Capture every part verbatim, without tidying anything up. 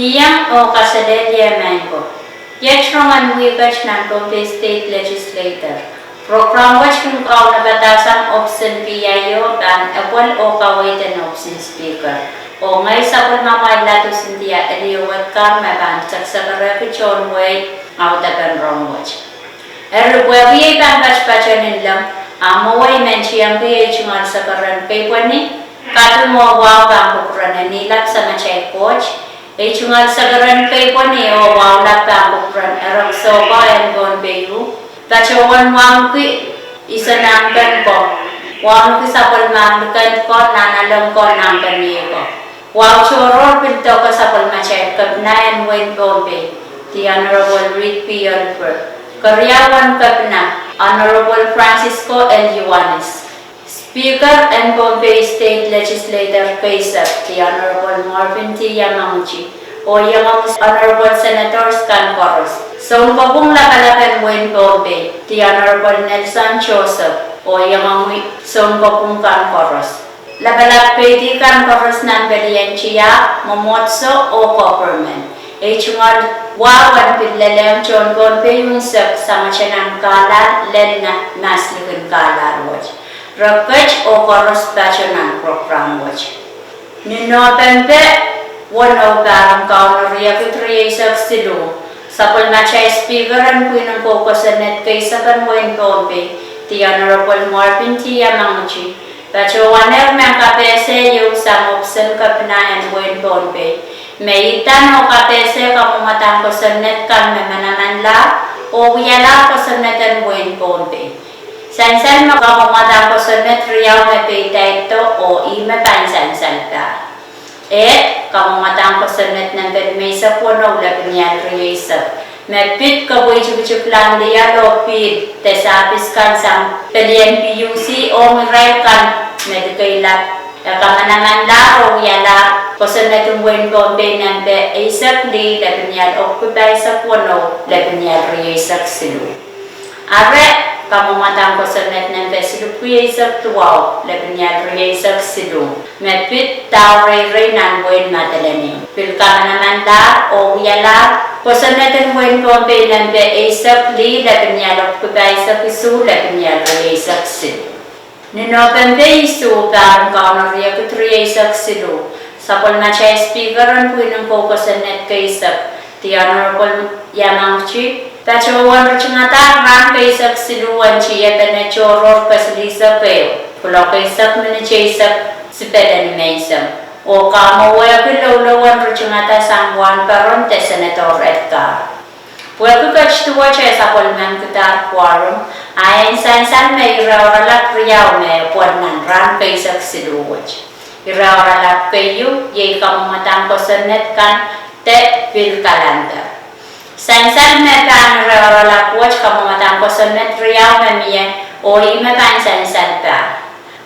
Iang oh kaselehlie maing ko. Iet rongen wihk wet nan Pohnpei State Legislature, prokram wet kin kaunopada sang ohpis en PIO pahn epwel oh kaweid en ohpis en Speaker. Oh ngehi sapwellimamwail Ladu Cynthia Eliowet Garang me pahn sekesekerehki tohn wehi audepen rong wet. Eri pwehki ei pahn patopato nin leng, a mwowe I men tiengki ei tungoal sekeren keipweni, kadim oh wahu pahn kupwuren en ilap Samatail Koht. Ei tungoal sekeren keipweni oh wahu lap pahn kupwuren erek sohpa en Pohnpei, patohwan wauneki isenampen ko, wauneki sapwellimomwi likend ko, nanalek ko, nahmpen iei ko. Wahu tohrohr pil doke sapwellimatail Kepina en wehin Pohnpei, The Honorable Reed P. Oliver, keriauwen Kepina, Honorable Francisco L. Ioanis, Speaker en Pohnpei State Legislature keisek, The Honorable Marvin T. Yamaguchi, oh iangahki Honorable Senators kan koaros, Sounkopwung Lapalap en wehin Pohnpei, The Honorable Nelson Joseph, oh iangahki sounkopwung kan koaros, lapalap keidi kan koaros nan pelien tiahk, mwomwohdiso oh government. Ei tungoal wahu en pil lelehng tohn Pohnpei unsek samwete nan kahlahl lel nan maslikin kahlahl wet. Re ket oh koaros patoh nan prokram wet. Ni Nohpempe weneu, pahr en Kauno riekid rieisek siluh, sapwellimatail Speaker en pwihn en kou kosonned keisek en wehin Pohnpei, The Honorable Marvin T. Yamaguchi, patohwanehr mehn kapehse ieu sang ohpis en Kepina en wehin Pohnpei, me idahn oh kapehse kamwomwadahn kosonned kan me manamanlahr oh wialahr kosonned en wehin Pohnpei. Sansal me kamwomwadahn kosonned riau me peidaido oh ih me pahn sansal pahr. Ehd, kamwomwadahn kosonned nempe limeisek weneu, lepin ial rieisek, me pid kepweitikitik lahn liol oh pihl de sahpis kan sang pelien PUC ong irail kan me dikeilap, e kamanamanlahr oh wialahr kosonned en wehin Pohnpei nempe eisek lih, lepin ial okpwuki pahisek weneu, lepin ial rieisek siluh. Are, kamwomwadahn kosonned nempe silipwieisek duwau, lepin ial rieisek siluh, me pid Daoreirei nan wehin Madolenihmw, pil kamanamanlahr oh wialahr kosonned en wehin Pohnpei nempe eisek lih, lepin ial okpwuki pahisek isuh, lepin ial rieisek siluh. Ni Nohpempe isuh, pahr en Kauno riekid rieisek siluh, sapwellimatail Speaker en pwihn en kou kosonned keisek, The Honorable Yamaguchi, patohwan ritingadahr rahn keisek siluh en tiepene tohrohr kesilihsek ehu, kuloak eisek minit eisek sipele nimenseng, oh kamwowehki loulou en ritingada sang Wahnpoaron de Senator Edgar. Pwehki ketidi wet e sapwellimankidahr quorum, a en sansal me ire oaralap riau me epwel nan rahn keisek siluh wet. Ire oaralap keieu iei kamwomwadahn kosonned kan de pil kalender. Sansal me pahn ire oaralap wet kamwomwadahn kosonned riau me mie, oh ih me pahn sansal pahr.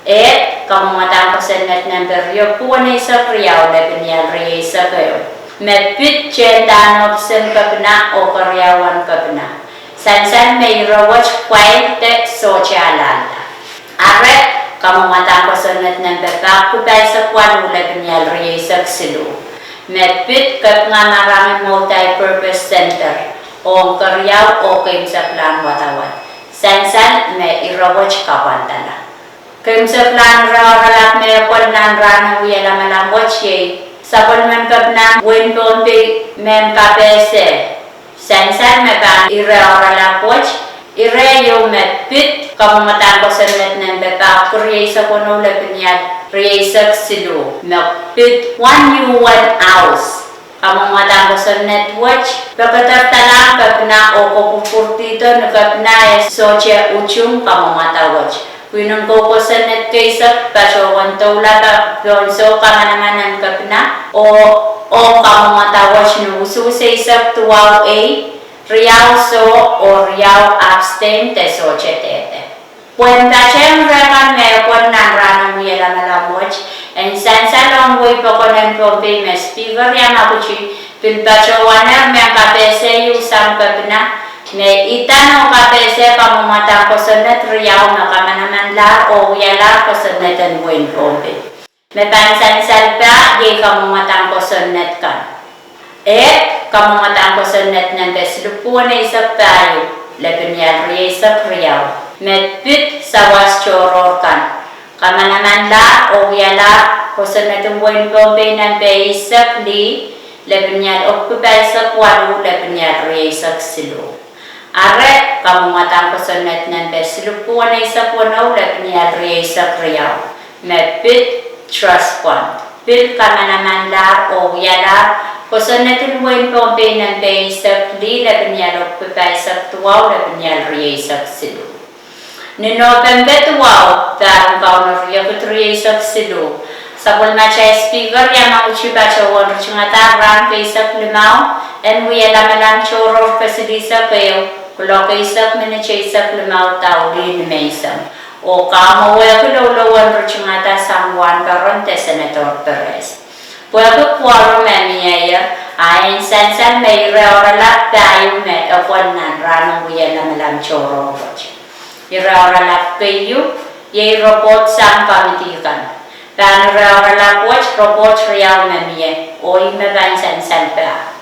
Ehd, kamwomwadahn kosonned nempe riepwuki weneisek riau, lepin ial rieisek ehu, me pid tehnda nan ohpis en Kepina oh keriauwen Kepina. Sansal me ire wet pwail de sohte alahlda. Are, kamwomwadahn kosonned nempe pahkki pahisek waluh, lepin ial rieisek siluh, me pid Kapinga Marangi Multipurpose Center ong keriau oh keimwseklahn wadawad. Sansal me ire wet kapwandala. Keimwseklahn ire oaralap me epwel nan rahn en Wielamalam wet iei sapwellimen Kepina en wehin Pohnpei mehn kapehse. Sansal me pahn ire oaralap wet, ire ieu me pid kamwomwadahn kosonned nempe pahkki rieisek weneu, lepin ial rieisek siluh, me pid One U N House. Kamwomwadahn kosonned wet pekederdahlahng Kepina oh kopwurpwurdihdo ni Kepina eh sohte utung kamwomwada wet. Pwihn en kou kosonned keisek patohwan doulahpa pohn sou kamanaman en Kepina oh ong kamwomwada wet ni usuhs eisek duwau ei, riau soh oh riau abstain de sohte dehde. Pwehn patehng ire kan me epwel nan rahn en Wielamalam wet, en sansal ong wehi pokon en Pohnpei me Speaker Yamaguchi pil patohwanehr mehn kapehse ieu sang Kepina, me idahn oh kapehse kamwomwadahn kosonned riau me kamanamanlahr oh wialahr kosonned en wehin Pohnpei. Me pahn sansal pahr iei kamwomwadahn kosonned kan. Ehk, kamwomwdahn kosonned nempe silipwuwen eisek pahieu, lepin ial rieisek riau, me pid sawas tohrohr kan. Kamanamanlahr oh wialahr kosonned en wehin Pohnpei nempe eisek lih, lepin ial epwiki pahisek waluh, lepin ial rieisek siluh. Are, kamwomwdahn kosonned nempe silipwuwen eisek weneu, lepin ial rieisek riau, me pid trust fund. Pil kamanamanlahr oh wialahr kosonned en wehin Pohnpei nempe eisek lih, lepin ial epwiki pahisek duwau, lepin ial rieisek siluh. Ni Nohpempe duwau, pahr en Kauno riekid rieisek siluh, sapwellimatail Speaker Yamaguchi patohwan ritingada rahn keisek limau en wie lamalam tohrohr kesilihsek ehu, kuloak eisek minit eisek limau, daulih ni menseng. Oh kamwowehki loulouwen ritingada sang wahnpoaron de Senator Perez. Pwehki quorum me mie, a e en sansal me ire oaralap pahieu me epwel nan rahn en wie lamalam tohrohr wet. Ire oaralap keieu, iei report sang committee kan. Pahn ire oaralap wet report riau me mie, oh ih me pahn sansal pah.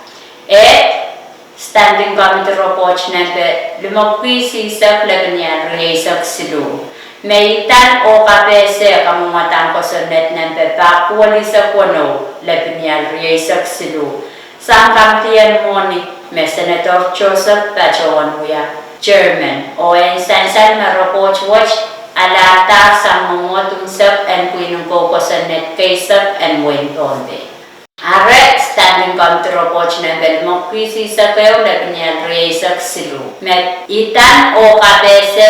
Ehk, Standing Committee report nempe limepwiki eisek, lepin ial rieisek siluh, me idan oh kapehse kamwomwdahn kosonned nempe pahpwiki eisek weneu, lepin ial rieisek siluh, sang kamidien mwohni me Senator Joseph patohwan wia chairman, oh e en sansal me report wet alahdahr sang mwomwohd unsek en pwihn en kou kosonned keisek en wehin Pohnpei. Are, Standing Committee report nempe limepwiki eisek ehu, lepin ial rieisek siluh, me idan oh kapehse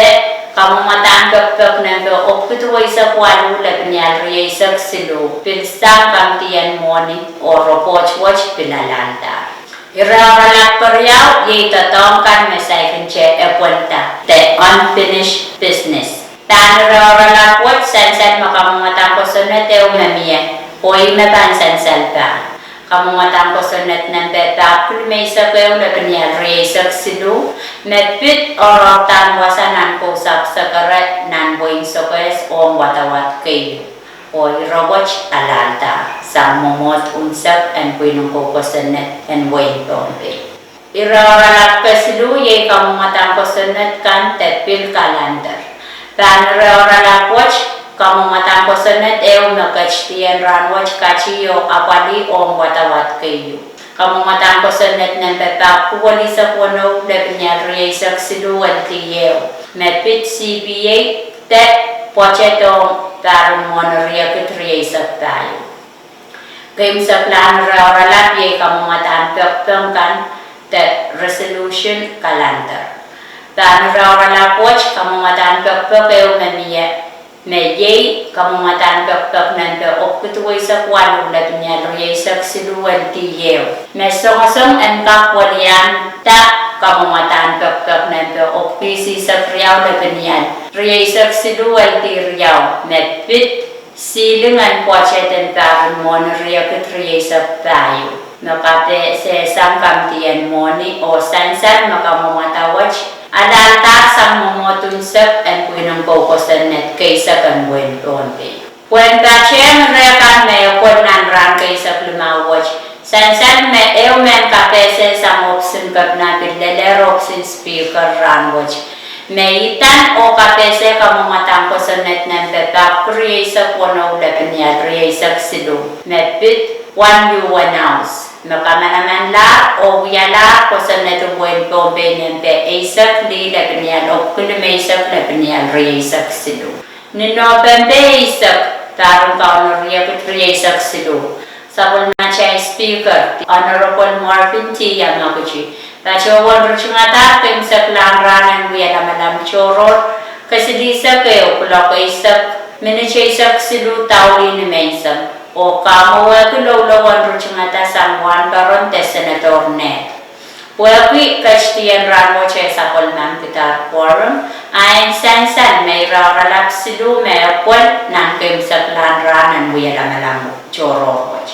kamwomwdahn pekipek nempe epwiki duweisek waluh, lepin ial rieisek siluh, pil sang kamidien mwohni, oh report wet pil alahdahr. Ire oaralap keriau, iei doadoahk kan me saikinte epwelda, the unfinished business. Pahn ire oaralap wet sansal me kamwomwdahn kosonned ehu me mie, oh ih me pahn sansal pah. Kamwomwdahn kosonned nempe pahpwiki limeisek ehu, lepin ial rieisek siluh, me pid oaroahdahn wasa nan kou sapwsekere nan wehin Sokehs ong wadawad keieu, oh ire wet alahdahr sang mwomwohd unsek en pwihn en kou kosonned en wehin Pohnpei. Ire oaralap kesiluh, iei kamwomwdahn kosonned kan de pil calendar. Pahn ire oaralap wet kamwomwdahn kosonned ehu me ketidien rahn wet katih oh apwalih ong wadawad keieu. Kamwomwdahn kosonned nempe pahpwiki eisek weneu, lepin ial rieisek siluh, L D A, me pid C P A de budget ong pahr en mwohni riekid rieisek pahieu. Keimwseklahn ire oaralap iei kamwomwdahn pekipek kan de resolution calendar. Pahn ire oaralap wet kamwomwdahn pekipek ehu me mie, me iei kamwomwdahn pekipek nempe epwiki duweisek waluh, lepin ial rieisek siluh, L D A, me songosong en kak welianda kamwomwdahn pekipek nempe epwiki eisek riau, lepin ial rieisek siluh, L D riau, me pid ceiling en budget en pahr en mwohni riekid rieisek pahieu, me kapehse sang kamidien mwohni, oh sansal me kamwomwada wet alahdahr sang mwomwohd unsek en pwihn en kou kosonned keisek en wehin Pohnpei. Pwehn patehng ire kan me epwel nan rahn keisek limau wet, sansal me ehu mehn kapehse sang ohpis en kepina pil lelehr ohpis en Speaker rahn wet, me idan oh kapehse kamwomwdahn kosonned nempe pahpwiki rieisek weneu, lepin ial rieisek siluh, me pid one U N House, me kamanamanlahr oh wialahr kosonned en wehin Pohnpei nempe eisek lih, lepin ial epwiki limeisek, lepin ial rieisek siluh. Ni Nohpempe eisek, pahr en Kauno riekid rieisek siluh, sapwellimatail Speaker, the Honorable Marvin T. Yamaguchi, patohwan ritingada keimwseklahn rahn en wie lamalam tohrohr kesilihsek ehu, kuloak eisek minit eisek siluh, daulih ni menseng, oh kamwowehki loulouwen ritingada sang wahnpoaron de Senator Ned. Pwehki ketidien rahn wet e sapwellimanikidahr quorum, a e en sansal me ire oaralap siluh me epwel nan keimwseklahn rahn en wie lamalam tohrohr wet.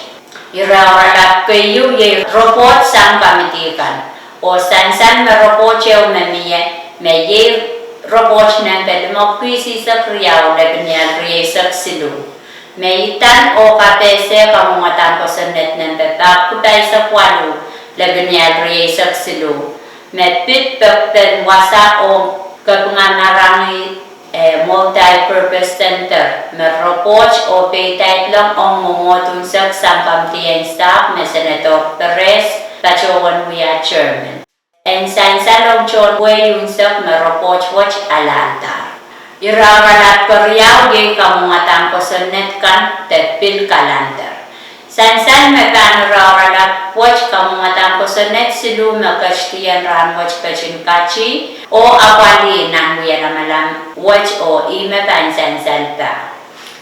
Ire oaralap keieu iei report sang committee kan, oh sansal me report ehu me mie, me iei report nempe limepwiki eisek riau, lepin ial rieisek siluh, Me idan oh kapehse kamwomwadahn kosonned nempe pahieu paisek waluh, lepin ial rieisek siluh, me pid pekpen wasa ong kepinga maramwi, eh, Multi-Purpose Center, me repwoht oh peidaidohng ong mwomwohd unsek sang komitieng staff me Senator Perez patohwan wia chairman. En sansal ong tohn wehi unsek me repwoht wet alahldahr. Ire oaralap keriau iei kamwomwadahn kosonned kan de pil kalander. Sansal me pahn ire oaralap wet kamwomwadahn kosonned siluh me ketidien rahnwet ketin kati oh apwalih nan wia lamalam wet oh ihme pahn sansal pah.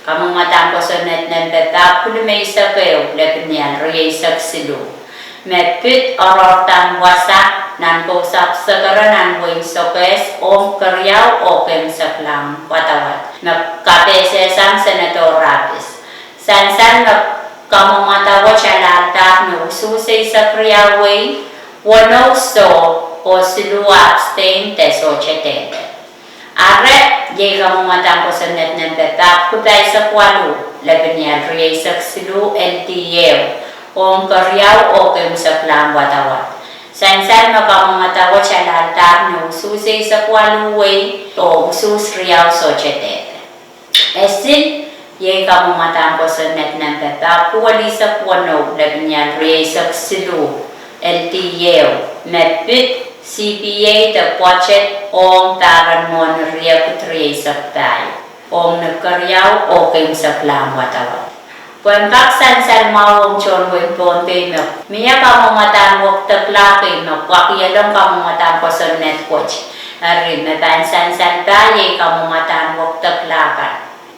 Kamwomwadahn kosonned nempe pahieu pwulimeisek ehu, lepin ial rieisek siluh, me pid oaroahdahn wasa nan kousapw sekere nan wehin Sokehs ong keriau oh keimwseklahn wadawad, me kapehse sang Senator Rapis. Sansal me kamwomwada wet alahldahr me usuhs eisek riau wehi, weneu soh, oh siluh abstain de sohte dehde. Ire iei kamwomwadahn kosonned nempe pahieu paisek waluh, lepin ial rieisek siluh, L D A, ong keriau oh keimwseklahn wadawad. Sansal me kamwomwada wet alahldahr me usuhs eisek waluh wehi oh usuhs riau sohte dehde. Esil iei kamwomwadahn kosonned nempe pahieu welisek weneu, lepin ial rieisek siluh, L D A, me pid C P A de budget ong pahr en mwohni riekid rieisek pahieu, ong ni keriau oh keimwseklahn wadawad. Pwehn kak sansal mwahu ong tohn wehin Pohnpei me mie kamwomwadahn wekidekla kei me pwakielong kamwomwadahn kosonned wet. Eri me pahn sansal pah iei kamwomwadahn wekidekla kan.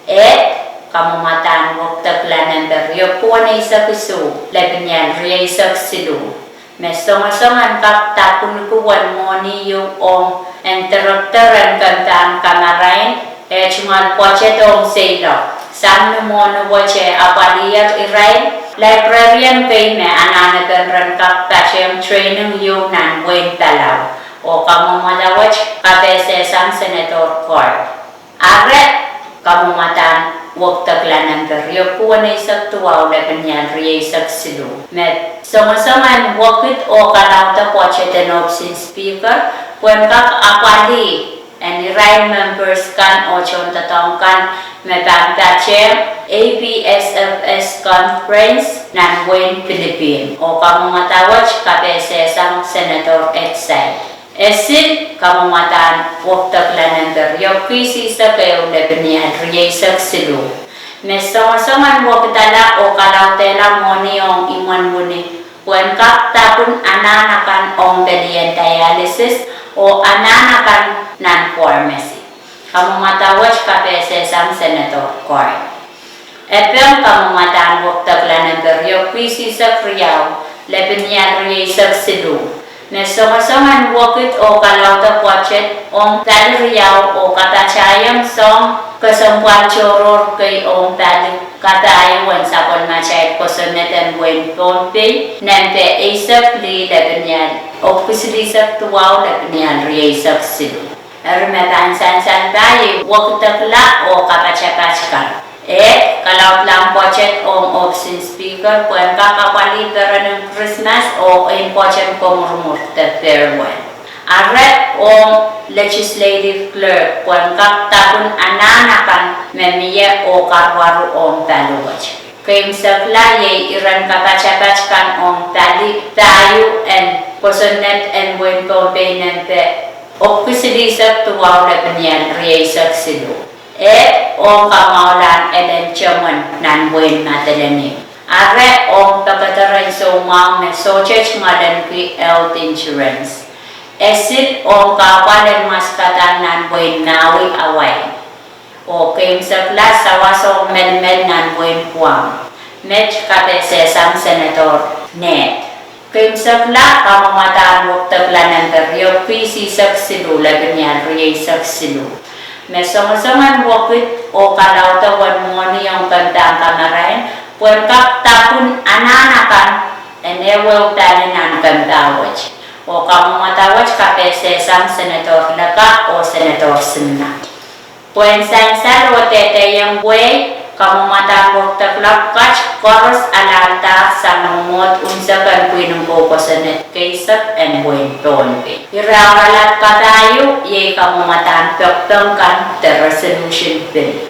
Eh, kamwomwadahn wekidekla nempe riepwuhn eisek isuh, lepin ial rieisek siluh, me songosong en kak dapwunki wen mwohni ieu ong en director en kempahn kamarain, eh, tungoal budget ong seiloak, sang ni mwohni wet eh apwaliher irail, librarian kei me anahnepen ren kak patehng training ieu nan wehin Palau. Oh kamwomwada wet kapehse sang Senator Carl. Ire kamwomwadahn wekidekla nempe riepwuhn eisek duwau, lepin ial rieisek siluh, me songosong en wekid oh kalaudehla budget en ohpis en Speaker, pwehn kak apwalih en irail members kan oh tohndoadoahk kan me pahn patehng A P S F S conference nan wehin Pilipin. Oh kamwomwada wet kapehse sang Senator Ed Seid. Esil kamwomwadahn wekidekla nempe riepwuki isihsek ehu, lepin ial rieisek siluh, me songosong en wekidala oh kalaudehla mwohni ong imwen wini, pwehn kak dapwun anahn akan ong pelien dialysis oh anahn akan nan pharmacy. Kamwomwada wet kapehse sang Senator Carl. Epeng kamwomwadahn wekidekla nempe riepwuki isihsek riau, lepin ial rieisek siluh, me songosong en wekid oh kalaudehla budget ong pali riau oh kapatahieng soahng kesempwal tohrohr kei ong pali kapahieu en sapwellimatail kosonned en wehin Pohnpei, nempe eisek lih, lepin ial ohpwiki silihsek duwau, lepin ial rieisek siluh. Eri me pahn sansal pah iei wekidekla oh kapatapat kan. Eh, kalaudlahn budget ong ohpis en Speaker pwehn kak apwalih peren en Krismas oh en budget en komwurumwur de farewell. Ire ong legislative clerk pwehn kak dapwun anahn akan me mie oh karuwaru ong pali wet. Keimwseklahn iei iren kapatapat kan ong pali pahieu en kosonned en wehin Pohnpei nempe ohpwiki silihsek duwau, lepin ial rieisek siluh. Eh, ong kamwahulahn Ellen Temwen nan wehin Madolenihmw. Ire ong pekeder en soumwahu me sohte tungoaleniki health insurance. Esil ong kahpwal en mwaskadahn nan wehin Maui, Hawaii. Oh keimwseklahn sawas ong melimel nan wehin Guam. Met kapehse sang Senator Ned. Keimwseklahn kamwomwadahn wekidekla nempe riepwuki isihsek siluh, lepin ial rieisek siluh, me songosong en wekid oh kalaudehla wen mwohni ong kempahn kamarain, pwehn kak dapwun anahn akan en ehuehu pali nan kempah wet. Oh kamwomwada wet kapehse sang Senator Lekak oh Senator Sinna. Pwehn sansal oh dehdehiong wehi Kamwomwadahn pwekpekla pwukat koaros alahldahr sang mwomwohd unsek en pwihn en kou kosonned keisek en wehin Pohnpei. Ire auralap kapahieu iei kamwomwadahn pekpek kan de resolution bill.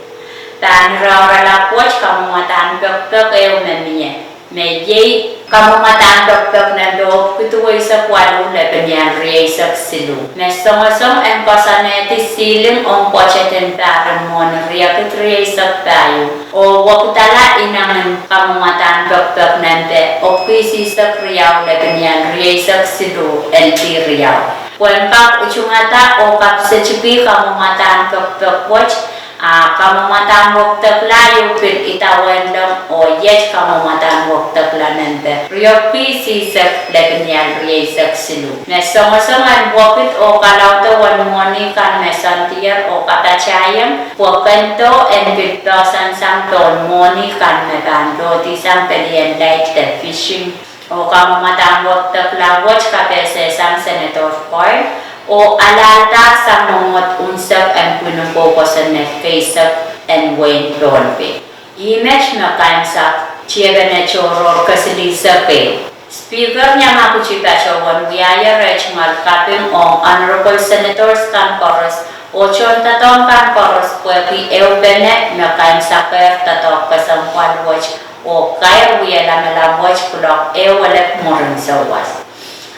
Pahn ire auralap wet kamwomwadahn pekpek ehu me mie, me iei kamwomwadahn pekpek nempe epwiki duweisek waluh lepeni ahn rieisek siluh, me songosong en koasoanehdi ceiling ong pwoatet en pahr en mwohni riekid rieisek pahieu, oh wekidala inengen kamwomwadahn pekpek nempe epwiki isihsek riau lepeni ahn rieisek siluh en dih riau, pwehn kak utungada oh kapisetki kamwomwadahn pekpek wet. A kamwomwadahn pwekpekla ieu pil idawehn leng oh iet kamwomwadahn pwekpekla nempe riepwiki isihsek lepeni ahn rieisek siluh, me songosong en wekid oh kalaudehn mwohni kan me soandier oh kapatahieng pwe kendo en pil poahsoan sang pohn mwohni kan me pahn lohdi sang pelien laid de fishing. Oh kamwomwadahn pwekpekla wet kapehsehsang Senator Coyle, oh alahldahr sang mwomwohd unsek en pwihn en kou kosonned keisek en wehin Pohnpei. Ih met me kaimwisekala tiepene tohrohr kesilihsek ehu. Speaker, ni ahmw kuti patohwan wiahier, e tungoal kaping ong Honourable Senators kan koaros oh tohndoadoahk kan koaros pwehki ehupene me kaimwisekehr doadoahk kesempwal wet oh kair wie lamalam wet kuloak ehu elep mwurin souwas.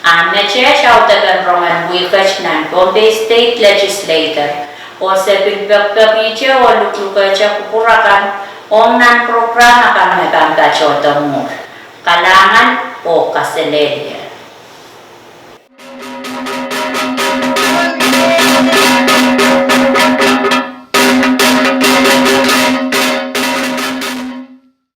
A met iei audepen rongen wihket nan Pohnpei State Legislature, oh se pil pekipekihte oh lukuhlukehte kupwur akan ong nan program akan me pahn patohdo mwuhr. Kalahngan oh kaselehlie.